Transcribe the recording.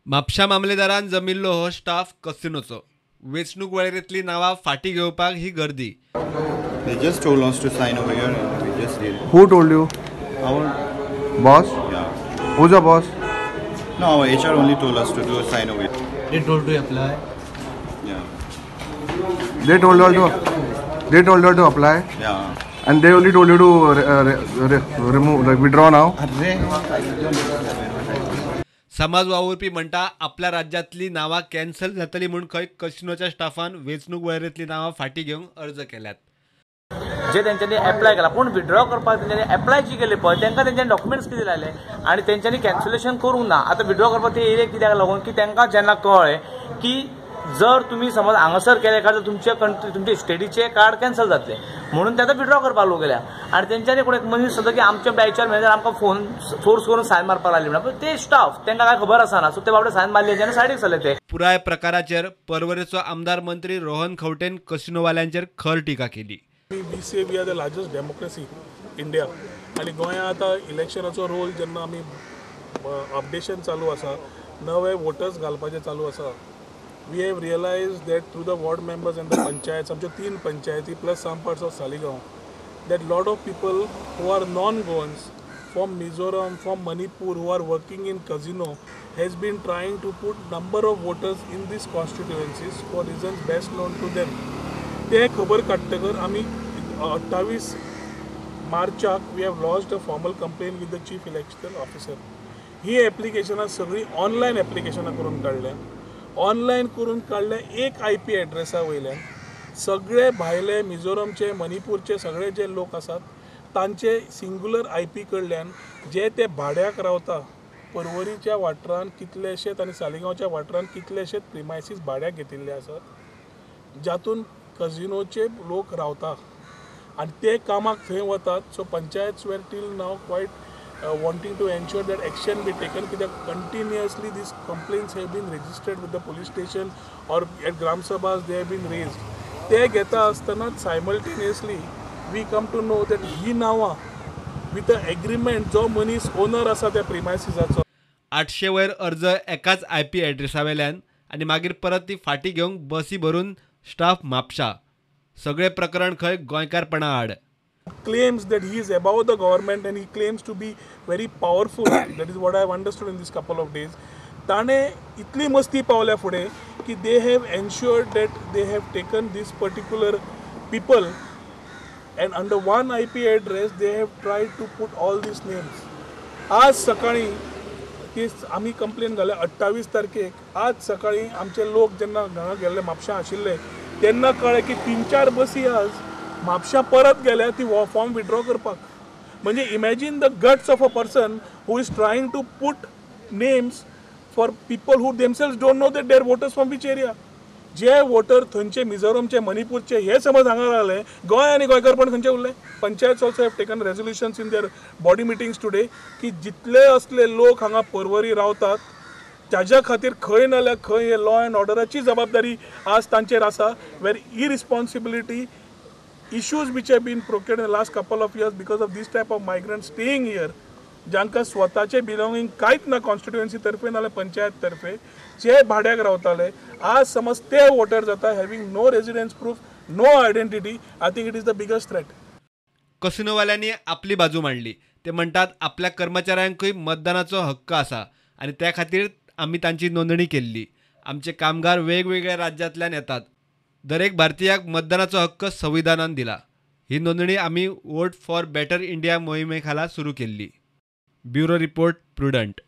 म्हापशा मामलेदारान जमिल्लो हो स्टाफ कसिनोचो. वेंचणूक वळेरेंतली नांवां फाटीं घेवपाक ही गर्दी. They just told us to sign over here and we just did. Who told you? Our boss? Yeah. Who's your boss? No, our HR only told us to do a sign over here. They told to apply. Yeah. They told you to apply. Yeah. And they only told you to remove, like, withdraw now. समाज वावुरपी म्हणटा आपल्या राज्यांतली नांवां cancel जातली म्हूण खंय कसिनोच्या Staffan वेंचणूक वळेरेंतली नांवां फाटीं घेवंक अर्ज केल्यात. जे तेंच्यांनी एप्लाय केला पूण विड्रॉ करपाक तेंच्यांनी एप्लाय जी केले पळय तेंकां तेंच्यांनी डॉक्युमेंट्स कितें लायले आनी तेंच्यांनी कॅन्सलेशन करूंक ना. आतां विड्रॉ करपाक ते येयले कित्याक लागून की तेंकां जेन्ना कळ्ळें की जर तुमी समज हांगासर केले काय तर तुमचे कंट्री तुमचे स्टेटीचे कार्ड कॅन्सल जातले म्हणून ते आतां विड्रॉ करपाक लोक गेल्या. आनी तेंच्यांनी कोण एक मनीस सुद्दां की आमचे एचआर मॅनेजर आमकां फोन फोर्स करून सायन मारपाक लागले म्हणून ते स्टाफ तेंकां काय खबर आसना सो ते बाबडे सायन मारले आनी सायडीक सरले ते. पुराय प्रकाराचेर पर्वरेचो आमदार मंत्री रोहन खंवटेन कसिनोवाल्यांचेर खर टिका केली. We say we are the largest democracy India आनी गोंयांत आतां इलेक्शनाचो रोल जेन्ना आमी अपडेशन चालू आसा, नवे वोटर्स घालपाचें चालू आसा, we have realized that through the ward members and the panchayats, आमच्यो 3 पंचायती plus some parts of Saligao, that lot of people who are non Goans from Mizoram, from Manipur, who are working in casino has been trying to put number of voters in these constituencies for reasons best known to them. ते खबर काडटकर आमी 28 मार्चाक we have lodged a formal complaint with the chief election officer. ही एप्लिकेशनां सगळीं online एप्लिकेशनां करून काडल्या. Online करून काडल्या एक IP एड्रेसा वयल्यान सगळे भायले मिझोरमचे, मणिपूरचे सगळे जे लोक आसात तांचे सिंगुलर IP कडल्यान जे ते भाड्याक रावता पर्वरीच्या वाठारान कितलेशेच आनी सालिगांवच्या वाठारान कितलेशेच प्रिमायसीस भाड्याक घेतिल्ले आसात जातून कजिनोचे लोक रावता आनी ते कामाक थंय वतात. So panchayats were till now quite wanting to ensure that action be taken कित्याक continuously these complaints have been registered with the police station or at gram sabhas they have been raised. ते घेता आसतना simultaneously we come to know that ही नांवां with a agreement जो मनीस owner आसा त्या प्रिमायसिसाचो. 800 वयर अर्ज एकाच IP एड्रेसा वेल्यान आनी मागीर परत ती फाटीं घेवंक बसी भरून स्टाफ म्हापशा. सगळे प्रकरण खंय गोंयकारपणा आड. Claims that he is above the government and he claims to be very powerful. That is what I have understood in this couple of days. ताणे इतली मस्ती पावल्या फुडें की they have ensured that they have taken this particular people and under one IP address they have tried to put all these names. आज सकाळी ती आमी कंप्लेन घाल्या 28 तारखेक. आज सकाळी आमचे लोक जेन्ना हांगा गेल्ले म्हापशां आशिल्ले तेन्ना कळ्ळें की 3-4 बसी आज म्हापशां परत गेल्या ती फॉर्म विड्रॉ करपाक. म्हणजे imagine the guts of a person who is trying to put names for people who themselves don't know that their voters from which area. J water थंयचे मिझोरमचे, मणिपूरचे हे समज हांगा रावले, गोंय आनी गोंयकारपण खंयचे उरले. Panchayats also have taken resolutions in their body meetings today की जितले असले लोक हांगा पर्वरी रावतात ताज्या खातीर खंय नाल्यार खंय हे लॉ एंड ऑर्डराची जबाबदारी आज तांचेर आसा. Where irresponsibility issues which have been procured in the last couple of years because of this type of migrants staying here, जांकां स्वताचे बिलोंगींग कांयच ना कॉन्स्टिट्युएन्सी तर्फे नाल्यार पंचायत तर्फे, जे भाड्याक रावताले आज समज ते वोटर जाता having no residence proof, no identity. I think it is the biggest threat. कसिनोवाल्यांनी आपली बाजू मांडली. ते म्हणटात आपल्या कर्मचाऱ्यांकूय मतदानाचो हक्क आसा आनी त्या खातीर आमी तांची नोंदणी केल्ली. आमचे कामगार वेगवेगळ्या राज्यांतल्यान येतात. दरेक भारतीयाक मतदानाचो हक्क संविधानान दिला. ही नोंदणी आमी वोट फॉर बेटर इंडिया मोहिमे खाला सुरू केल्ली. Bureau report, Prudent.